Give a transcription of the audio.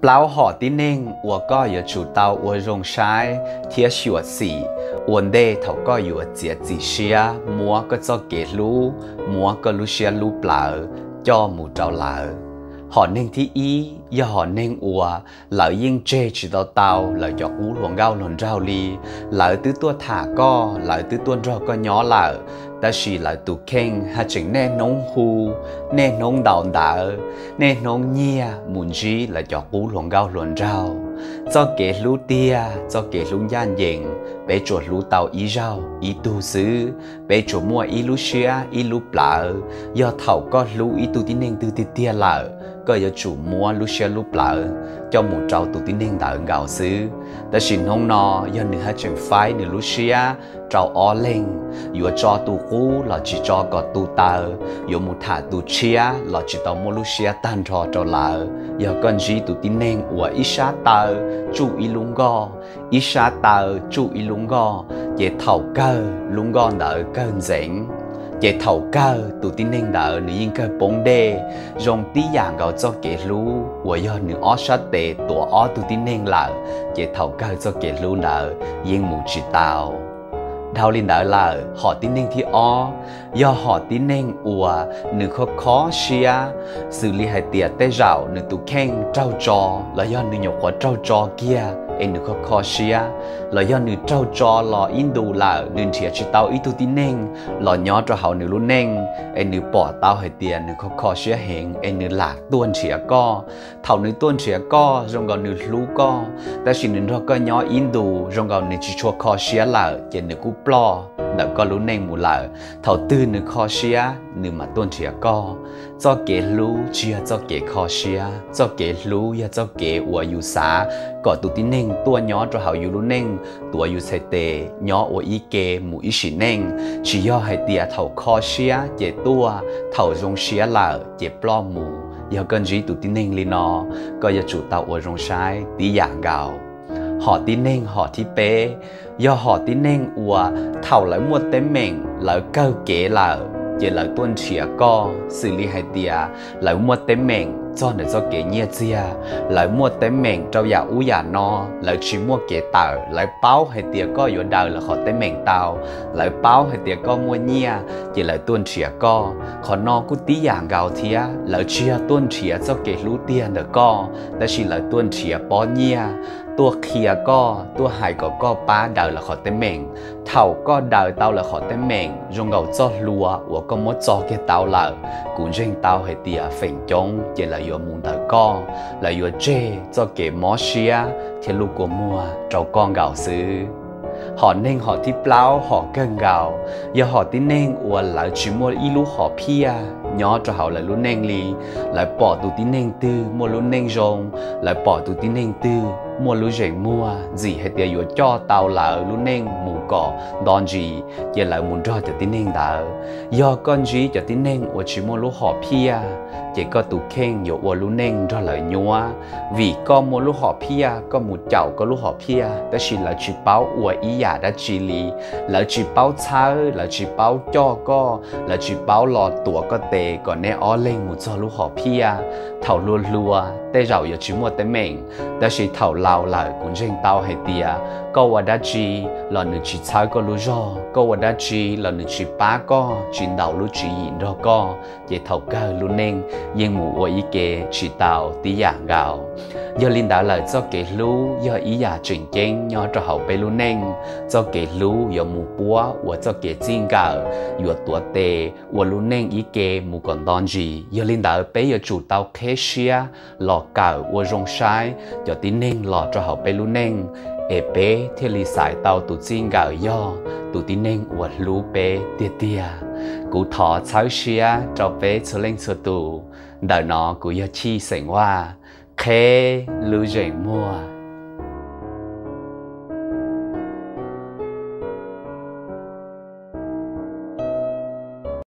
Plaub hom tib neeg uas koj yuav tsum tau ua zoo saib thiab xyuam xim ua ntej thaum koj yuav txiav txim siab muab koj txoj kev hlub, muab koj lub siab lub plawv coj mus rau lawv. Hom neeg thib ib yog hom neeg uas lawv yeej tseg tsis tau tau lawv cov qub hluas nkauj hluas nraug li. Lawv twb tuaj tham koj, lawv twb tuaj nrog koj nyob lawm, tab sis lawv tus kheej haj tseem niaj hnub hu, niaj hnub ntaus ntawv, niaj hnub nyiag mus ntsib lawv cov qub hluas nkauj hluas nraug. Txoj kev hlub tiag, txoj kev hlub ncaj ncees, peb tsuas hlub tau ib zaug ib tug xwb. Peb tsuas muaj ib lub siab ib lub plawv. Yog thaum koj hlub ib tug tib neeg twg tiag tiag lawm, koj yuav tsum muab lub siab lub plawv coj mus rau tus tib neeg ntawd nkaus xwb. Tab sis hnub no yog nws haj tseem faib nws lub siab rau ob leeg, yuav tso tus qub los tsis tso kom tu taw, yuav mus tham tus tshiab los tsis tau muaj lub siab tag nrho rau lawv. Yog koj ntsib tus tib neeg uas ib sab taw tsuj ib lub nkoj, ib sab taw tsuj ib lub nkoj, ces thaum kawg lub nkoj ntawd kawg ntxeev, ces thaum kawg tus tib neeg ntawd nws yeej kawg poob dej. Zoo tib yam nkaus txoj kev hlub uas yog nws ob sab tes tuav ob tug tib neeg lawm, ces thaum kawg txoj kev hlub ntawd yeej mus tsis tau. Dhau li ntawd lawm, hom tib neeg thib ob yog hom tib neeg uas nws kho kho siab, xws li hais tias tej zaum nws tus kheej raug tso, los yog nws nyuam qhuav raug tso kiag es nws kho kho siab, los yog nws raug tso los ib ntus lawm nws nrhiav tsis tau ib tug tib neeg los nyob rau hauv nws lub neej, es nws pom tau hais tias nws kho kho siab heev es nws lam tuaj nrhiav koj. Thaum nws tuaj nrhiav koj zoo nkaus nws hlub koj, tab sis nws nrog koj nyob ib ntus zoo nkaus nws tsis tshua kho siab lawm ces nws kuj ploj ntawm koj lub neej mus lawm. Thaum twg nws kho siab nws mam tuaj nrhiav koj. Txoj kev hlub tsis yog txoj kev kho siab, txoj kev hlub yog txoj kev uas yus xav kom tus tib neeg tuaj nyob rau hauv yus lub neej, tuav yus txhais tes nyob ua ib ke mus ib sim neej, tsis yog hais tias thaum kho siab ces tuaj, thaum zoo siab lawm ces ploj mus. Yog koj ntsib tus tib neeg li no, koj yuav tsum tau ua zoo saib tib yam nkaus. Hom tib neeg hom thib peb yog hom tib neeg uas thaum lawv muaj teeb meem lawv kawg kev lawm ces lawv tuaj nrhiav koj, xws li hais tias lawv muaj teeb meem txog ntawm txoj kev nyiaj txiag, lawv muaj teeb meem rau yam ub yam no, lawv tsis muaj kev tawm, lawv paub hais tias koj yuav daws lawv qhov teeb meem tau, lawv paub hais tias koj muaj nyiaj ces lawv tuaj nrhiav koj. Qhov no kuj tib yam nkaus thiab, lawv tsis yog tuaj nrhiav txoj kev hlub tiag ntawm koj, tab sis lawv tuaj nrhiav pob nyiaj, tuaj qhia koj, tuaj hais kom koj pab daws lawv qhov teeb meem. Thaum koj daws tau lawv qhov teeb meem zoo nkaus txoj hlua uas koj muab txo kiag tau lawm, kuv ntseeg tau hais tias feem coob ces lawv yuav mus ntawm koj, lawv yuav tseg txoj kev mob siab thiab lub kua muag rau koj nkaus xwb. Hom neeg hom thib plaub hom kawg nkaus yog hom tib neeg uas lawv tsis muaj ib lub hom phiaj nyob rau hauv lawv lub neej li. Lawv pom tus tib neeg twg muaj lub neej zoo, lawv pom tus tib neeg twg muaj lub zeem muag ntxim hais tias yuav coj tau lawv lub neej mus kom nto ntsis, ces lawv mus nrog cov tib neeg ntawd. Yog koj ntsib cov tib neeg uas tsis muaj lub hom phiaj, ces koj tus kheej yuav ua lub neej nrog lawv nyuab. Vim koj muaj lub hom phiaj, koj mus caum koj lub hom phiaj, tab sis lawv tsis paub ua ib yam dab tsi li. Lawv tsis paub txhawb, lawv tsis paub coj koj, lawv tsis paub los tuav koj tes kom nej ob leeg mus txog lub hom phiaj. Thaum hluas hluas tej zaum yuav tsis muaj teeb meem, tab sis thaum laus lawm kuv ntseeg tau hais tias koj ua dab tsi los nws tsis txhawb koj lub zog, koj ua dab tsi los nws tsis pab koj, tsis ntaus lub tswv yim nrog koj, ces thaum kawg lub neej yeej mus ua ib ke tsis tau tib yam nkaus. Yog li ntawd lawm, txoj kev hlub yog ib yam tseem ceeb nyob rau hauv peb lub neej. Txoj kev hlub yuav mus puab ua txoj kev txij nkawm, yuav tuav tes ua lub neej ib ke mus kom nto ntsis. Yog li ntawd peb yuav tsum tau qheb siab los kawm ua zoo saib cov tib neeg los rau hauv peb lub neej, es peb thiaj li xaiv tau tus txij nkawm yog tus tib neeg uas hlub peb tiag tiag. Kuv thov txhawb siab rau peb txhua leej txhua tus. Ntawm no kuv yog Chij xeem Vaj. Qheb lub zeem muag.